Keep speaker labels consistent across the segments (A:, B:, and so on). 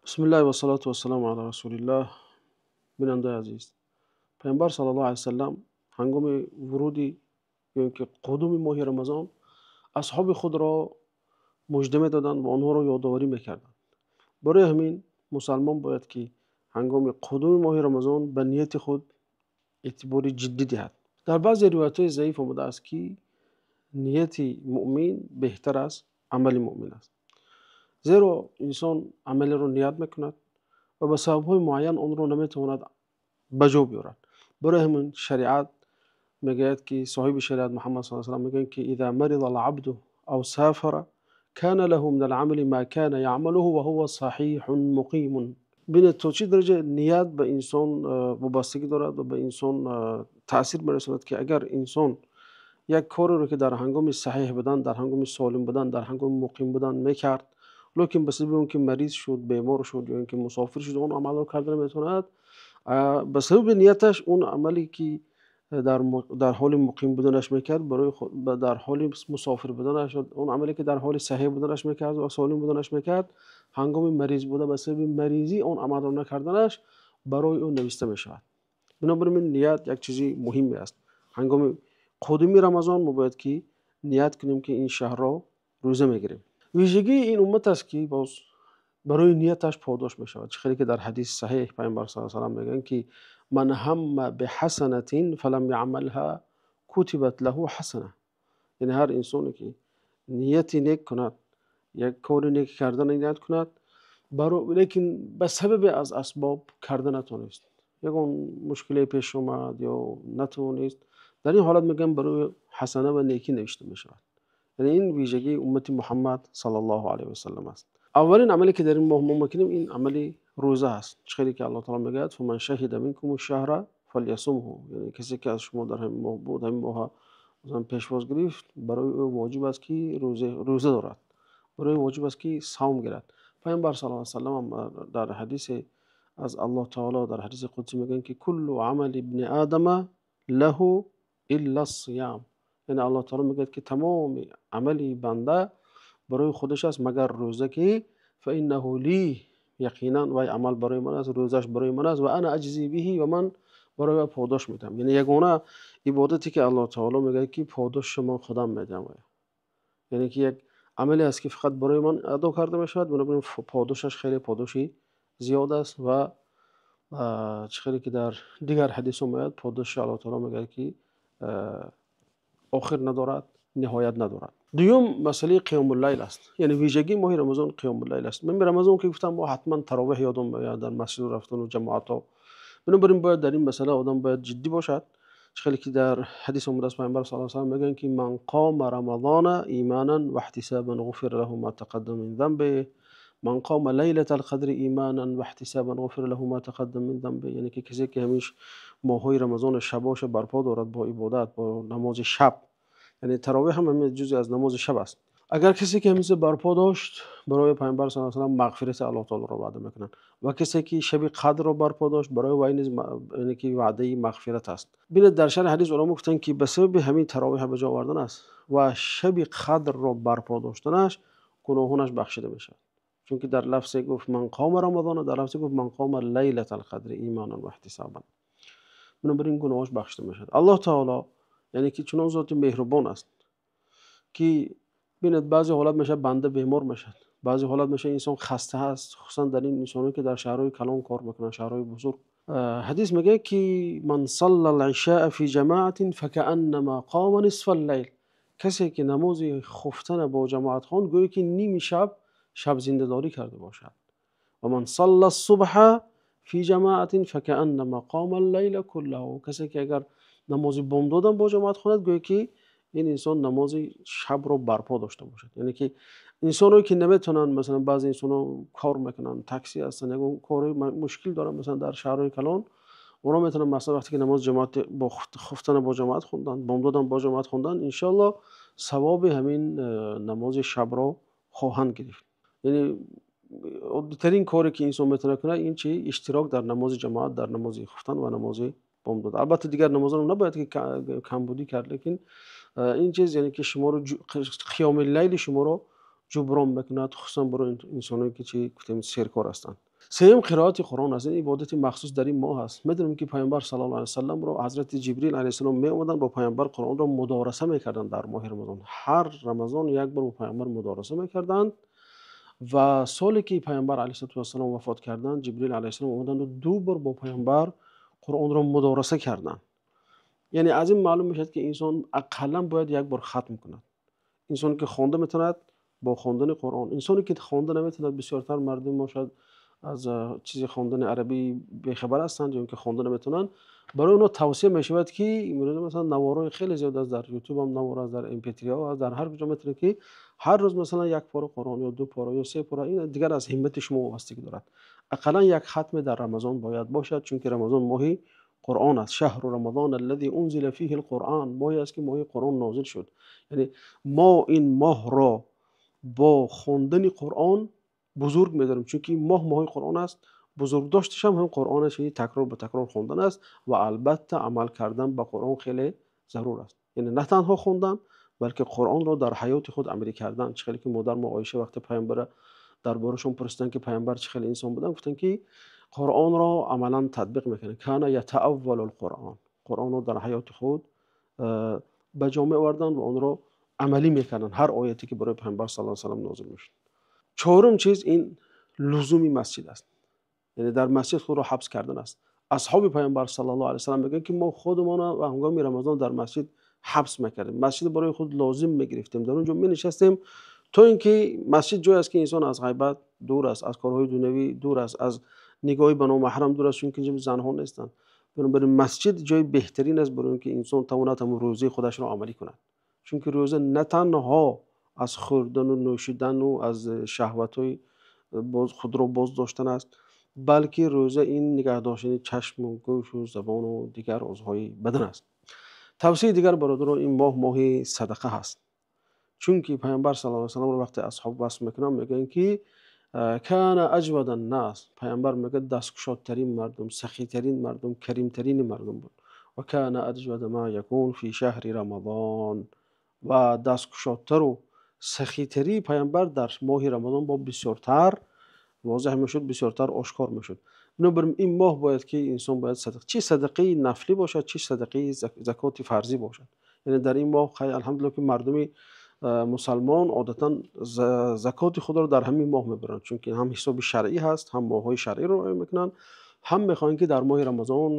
A: Бисмиллаҳи вассалату вассаламу ала расулиллаҳ. Бинандаи азиз, Паёмбар саллаллоҳу алайҳи васаллам ҳангоми вуруди ё ин ки қудуми моҳи Рамазон асҳоби худро мужда медоданд ва онҳоро ёдоварӣ мекарданд. Барои ҳамин мусалмон бояд ки ҳангоми қудуми моҳи Рамазон ба нияти худ эътибори ҷиддӣ диҳад. Дар баъзе ривоятҳои заиф омадааст, ки нияти муъмин беҳтар аз амали муъмин аст. Зеро инсон амалеро ният мекунад ва ба сабабҳои муайян онро наметавонад ба ҷо биёрад. Барои ҳамин шариат мегӯяд, ки соҳиби шариат Муҳаммад саллаллоҳу алайҳи васаллам мегӯянд, ки إذا مرض العبد أو سافر كان له من العمل ما كان يعمله وهو صحيح مقيم. Бинед, то чӣ дараҷа ният ба инсон вобастагӣ дорад ва ба инсон таъсир мерасонад, ки агар инсон як кореро, ки дар ҳангоми саҳеҳ будан, дар ҳангоми солим будан, дар ҳангоми муқим будан мекард, лекин ба сабаби он ки мариз шуд, бемор шуд ё ин ки мусофир шуд, он амалро карда наметавонад, ба сабаби нияташ он амале ки дар ҳоли муқим буданаш мекард, барои худ, дар ҳоли мусофир буданаш, он амале ки дар ҳоли саҳеҳ буданаш мекард ва солим буданаш мекард, ҳангоми мариз буда ба сабаби маризӣ он амалро накарданаш барои ӯ навишта мешавад. Бинобар ин ният як чизи муҳиме аст. Ҳангоми қудуми Рамазон мо бояд ки ният кунем, ки ин шаҳрро рӯза мегирем. Вижагии ин уммат аст, ки боз барои нияташ подош мешавад. Чӣ хеле ки дар ҳадиси саҳеҳ Паёмбар саллаллоҳу алайҳи васаллам мегӯянд, ки ман ҳамма биҳасанатин фалам яъмалҳа кутибат лаҳу ҳасана. Яъне ҳар инсоне ки нияти нек кунад, як кори нек кардан ният кунад, лекин ба сабабе аз асбоб карда натавонист, ягон мушкиле пеш омад ё натавонист, дар ин ҳолат мегӯям барои ҳасана ва некӣ навишта мешавад. Яъне ин вижагии уммати Муҳаммад саллаллоҳу алайҳи васаллам аст. Аввалин амале ки дар ин моҳ мо мекунем, ин амали рӯза аст. Чӣ хеле ки Аллоҳ таъоло мегӯяд: фаман шаҳида минкум шаҳра фалйасумҳу. Яъне касе ки аз шумо дар ҳамин моҳ буд, ҳамин моҳ масалан пешвоз гирифт, барои ӯ воҷиб аст ки рӯза дорад, барои ӯ воҷиб аст ки савм гирад. Паёмбар саллаллоҳу алайҳи васаллам ҳам дар ҳадисе аз Аллоҳ таъоло, дар ҳадиси қудсӣ мегӯянд, ки куллу амали ибни одама лаҳу илла ссиям. Яъне Аллоҳ таъоло мегӯяд, ки тамоми амали банда барои худаш аст, магар рӯза, ки фаиннаҳу ли, яқинан вай амал барои ман аст, рӯзаш барои ман аст, ва ана аҷзи биҳи, ва ман барои вай подош медиҳам. Яъне ягона ибодате ки Аллоҳ таъоло мегӯяд, ки подошро ман худам медиҳам. Яъне ки як амале аст, ки фақат барои ман адо карда мешавад, бинобар ин подошаш хеле подоши зиёд аст ва чӣ хеле ки дар дигар ҳадисҳо меояд, подоши Аллоҳ таъоло мегӯяд, ки охир надорад, ниҳоят надорад. Дуюм масъалаи қиёмуллайл аст. Яъне вижагии моҳи Рамазон қиёмуллайл аст. Ман Рамазон ки гуфтам, мо ҳатман таровеҳ ёдам меояд, дар масҷид рафтан ва ҷамоатҳо. Бинобар ин бояд дар ин масъала одам бояд ҷиддӣ бошад. Чӣ хеле ки дар ҳадис омадааст, Паёмбар саллаллоҳу алайҳи васаллам мегӯянд, ки ман қома рамазона иманан ваҳтисабан ғуфира лаҳу ма тақаддама мин занбиҳ, ман қома лайлатал қадри иманан ваҳтисабан ғуфира лаҳу ма тақаддама мин занбиҳ. Яъне ки касе ки ҳамеш моҳҳои Рамазон шабоша барпо дорад бо ибодат, бо намози шаб, яъне таровеҳ ҳам ҳамин ҷузъе аз намози шаб аст. Агар касе ки ҳамин чизро барпо дошт, барои Паёмбар саллаллоҳу алайҳи васаллам мағфирати Аллоҳ таъолоро ваъда мекунанд. Ва касе ки шаби қадрро барпо дошт, барои вай низ яъне ки ваъдаи мағфират аст. Бинед, дар шарҳи ҳадис уламо гуфтанд, ки ба сабаби ҳамин таровеҳ ба ҷо овардан аст ва шаби қадрро барпо доштанаш гуноҳонаш бахшида мешавад. Чунки дар лафзе гуфт ман қома рамазона, дар лафзе гуфт ман қома лайлатал қадри иманан ва иҳтисобан. Бинобар ин гуноҳош бахшида мешавад. Аллоҳ таъоло яъне ки чунон зоти меҳрубон аст, ки бинед, баъзе ҳолат мешавад банда бемор мешавад, баъзе ҳолат мешавад инсон хаста ҳаст, хусусан дар ин инсоне ки дар шаҳрҳои калон кор мекунанд, шаҳрҳои бузург. Ҳадис мегӯяд, ки ман салла ал-ишаа фи ҷамоатин факааннама қома нисфал лайл. Касе ки намози хуфтана бо ҷамоат хонд, гӯё ки ними шаб шаб зиндадорӣ карда бошад. Ва ман салла ас-субҳа фи ҷамоатин факааннама қома ал-лайла куллаҳу. Касе ки агар намози бомдодам бо ҷамоат хонад, гӯё ки ин инсон намози шабро барпо дошта бошад. Яъне ки инсоное ки наметавонанд, масалан баъзе инсонҳо кор мекунанд, такси ҳастанд, ягон кори мушкил доранд, масалан дар шаҳрҳои калон, онҳо метавонанд масалан вақте ки намози ҷамоат бо хуфтана бо ҷамоат хонданд, бомдодам бо ҷамоат хонданд, иншоаллоҳ савоби ҳамин намози шабро хоҳанд гирифт. Яъне оддитарин коре ки инсон метавонад кунад, ин чи? Иштирок дар намози ҷамоат, дар намози хуфтан ва намози бомдод. Албатта дигар намозҳоро набояд ки камбудӣ кард, лекин ин чиз яъне ки шуморо қиёми лайли шуморо ҷуброн мекунад, хусусан барои инсоное ки чӣ гуфтем, серкор ҳастанд. Сеюм, қироати Қуръон аст. Ин ибодати махсус дар ин моҳ аст. Медонем, ки Паёмбар саллаллоҳу алайҳи васалламро Ҳазрати Ҷабраил алайҳиссалом меомаданд, бо Паёмбар Қуръонро мудороса мекарданд дар моҳи Рамазон. Ҳар Рамазон як бор бо Паёмбар мудороса мекарданд ва соле ки Паёмбар алайҳиссалоту вассалом вафот карданд, Ҷабраил алайҳиссалом омаданд ва ду бор бо Паёмбар Қуръонро мудороса карданд. Яъне аз ин маълум мешавад, ки инсон ақаллан бояд як бор хатм кунад. Инсоне ки хонда метавонад, бо хондани Қуръон, инсоне ки хонда наметавонад, бисёртар мардуми мо шояд аз чизи хондани арабӣ бехабар ҳастанд ё инки хонда наметавонанд, барои онҳо тавсия мешавад, ки имрӯз масалан наворҳои хеле зиёд аст, дар Ютуб ҳам навор аст, дар MP3 аст, дар ҳар куҷо метавонед, ки ҳар рӯз масалан як пора Қуръон ё ду пора ё се пора, ин дигар аз ҳиммати шумо вобастагӣ дорад. Ақаллан як хатме дар Рамазон бояд бошад, чунки Рамазон моҳи Қуръон аст. شهر رمضان الذي أنزل فيه القرآن, моҳе аст, ки моҳи Қуръон нозил шуд. Яъне мо ин моҳро бо хондани Қуръон бузург медорем, чунки моҳ моҳи Қуръон аст. Бузургдошташ ҳам Қуръон аст, такрор ба такрор хондан аст ва албатта амал кардан ба Қуръон хеле зарур аст. Яъне на танҳо хондан, балки Қуръонро дар ҳаёти худ амалӣ кардан. Чӣ хеле ки модар мо Оиша вақте Паёмбара дар борашон пурсиданд, ки Паёмбар чӣ хеле инсон буданд, гуфтанд, ки Қуръонро амалан татбиқ мекунанд. كان يتأول القرآن, Қуръонро дар ҳаёти худ ба ҷо меоварданд ва онро амалӣ мекарданд, ҳар ояте ки барои Паёмбар саллаллоҳу алайҳи васаллам нозил мешуд. Чорум чиз, ин лузуми масҷид аст, яъне дар масҷид худро ҳабс кардан аст. Асҳоби Паёмбар саллаллоҳу алайҳи васаллам мегӯянд, ки мо худамонро ва ҳангоми Рамазон дар масҷид ҳабс мекардем, масҷид барои худ лозим мегирифтем, дар он ҷо менишастем, то ин ки масҷид ҷое аст, ки инсон аз ғайбат дур аст, аз корҳои дунявӣ дур аст, аз нигоҳи ба номаҳрам дур аст, чунки инҷо занҳо нестанд. Бинобар ин масҷид ҷои беҳтарин аст барои ин ки инсон тавонад ҳамон рӯзаи худашро амалӣ кунад, чунки рӯза на танҳо аз хӯрдану нӯшидану аз шаҳватҳои худро боз доштан аст, балки рӯза ин нигаҳ доштани чашму гӯшу забону дигар узвҳои бадан аст. Тавсияи дигар, бародарон, ин моҳ моҳи садақа ҳаст, чунки Паёмбар саллаллоҳу алайҳи васалламро вақте асҳоб васф мекунанд, мегӯянд, ки كان أجود الناس, Паёмбар мегӯяд, дасткушодтарин мардум, сахитарин мардум, каримтарини мардум буд. وكان أجود ما يكون في شهر رمضان, ва дасткушодтару сахитарии Паёмбар дар моҳи Рамазон бо бисёртар возеҳ мешуд, бисёртар ошкор мешуд. Бинобар ин моҳ бояд ки инсон бояд садақа, чӣ садақаи нафлӣ бошад, чӣ садақаи закоти фарзӣ бошад. Яъне дар ин моҳ, алҳамдулилло, ки мардуми мусалмон одатан закоти худро дар ҳамин моҳ мебаранд, чунки ҳам ҳисоби шаръӣ ҳаст, ҳам моҳҳои шаръиро риоя мекунанд, ҳам мехоҳанд, ки дар моҳи Рамазон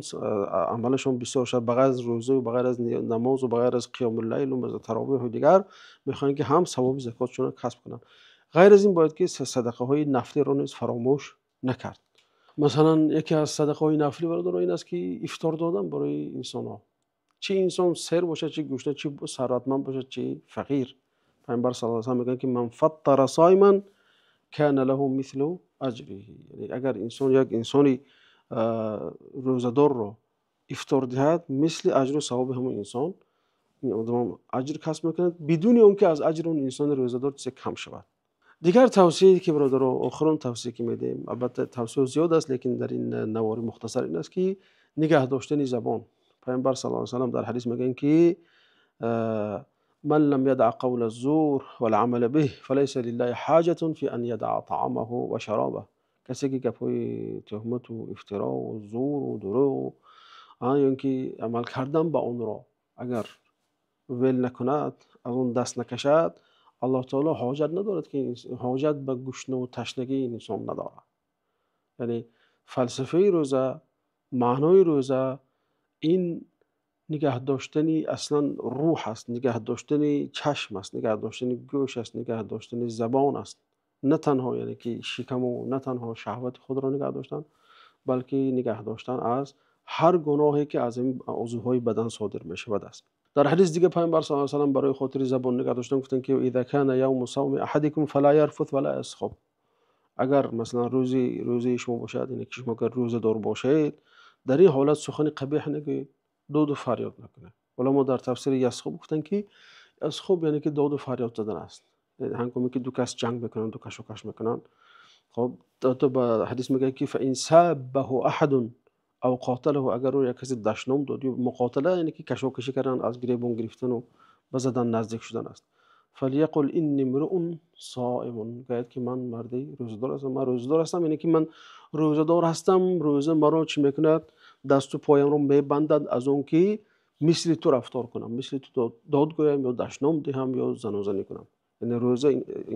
A: амалашон бисёр шавад. Ба ғайр аз рӯзаю, ба ғайр аз намозу, ба ғайр аз қиёмуллайлу таровеҳу дигар, мехоҳанд, ки ҳам савоби закотшонро касб кунанд. Ғайр аз ин, бояд ки садақаҳои нафлиро низ фаромӯш накард. Масалан, яке аз садақаҳои нафлӣ, бародаро, ин аст, ки ифтор додан барои инсонҳо, чӣ инсон сер бошад, чӣ гушна, чӣ сарватманд бошад, чӣ фақир. Паёмбар саллаллоҳу алайҳи васаллам мегӯянд, ки من فطر صائما كان له مثل أجره, яъне агар инсон як инсони рӯзадорро ифтор диҳад, мисли аҷру савоби ҳамон инсон ин одамам аҷр касб мекунад, бидуни он ки аз аҷри он инсони рӯзадор чизе кам шавад. Дигар тавсияе ки, бародаро, охирон тавсия ки медиҳем, албатта тавсия зиёд аст, лекин дар ин навори мухтасар ин аст, ки нигаҳ доштани забон. Паёмбар саллаллоҳу алайҳи васаллам дар ҳадис мегӯянд, ки من لم يدع قول الزور والعمل به فليس لله حاجة في أن يدع طعامه وشرابه. Касе ки гапҳои туҳмату ифтирову зуру дурӯғу ё ин ки амал кардан ба онро агар вел накунад, аз он даст накашад, Аллоҳ таоло ҳоҷат надорад, ки ҳоҷат ба гушнаву ташнагии ин инсон надорад. Яъне фалсафаи рӯза, маънои рӯза ин нигаҳ доштани аслан рӯҳ аст, нигаҳ доштани чашм аст, нигаҳ доштани гӯш аст, нигаҳ доштани забон аст. На танҳо, яъне ки шикаму, на танҳо шаҳвати худро нигаҳ доштан, балки нигаҳ доштан аз ҳар гуноҳе, ки аз ин узвҳои бадан содир мешавад, аст. Дар ҳадис дига Паёмбар саллаллоҳу алайҳи васаллам барои хотири забон нигаҳ доштан гуфтанд, ки إذا كان يوم صوم أحدكم فلا يرفث ولا يصخب. Агар масалан рӯзи рӯзаи шумо бошад, яъне ки шумо агар рӯзадор бошед, дар ин ҳолат сухани қабеҳ нагӯед, доду фарёд накунед. Уламо дар тафсири يصخب гуфтанд, ки يصخب яъне ки доду фарёд задан аст, ҳангоме ки ду кас ҷанг мекунанд, ду кашокаш мекунанд. Хоб, то ба ҳадис мегӯяд, ки فإن سابه أحد أو قاتله, агар ӯ як касе дашном дод ё муқотала, яъне ки кашокашӣ кардан, аз гиребон гирифтану ба задан наздик шудан аст. فليقل إني امرؤ صائم. Гӯяд ки ман марди рӯзадор ҳастам. Ман рӯзадор ҳастам, яъне ки ман рӯзадор ҳастам. Рӯза маро чӣ мекунад? Дасту поямро мебандад аз он ки мисли ту рафтор кунам, мисли ту дод гӯям ё дашном диҳам ё занозанӣ кунам. Яъне рӯза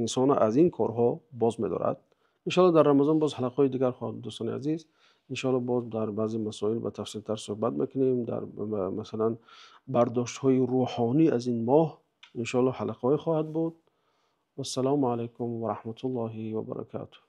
A: инсонро аз ин корҳо боз медорад. Иншооллоҳ дар Рамазон боз ҳалқаҳои дигар хоҳад, дӯстони азиз. Иншооллоҳ боз дар баъзе масоил ба тафсилтар суҳбат мекунем. Дар масалан бардоштҳои рӯҳонӣ аз ин моҳ иншооллоҳ ҳалқаҳое хоҳад буд. Вассалому алайкум ва раҳматуллоҳи ва баракотуҳ.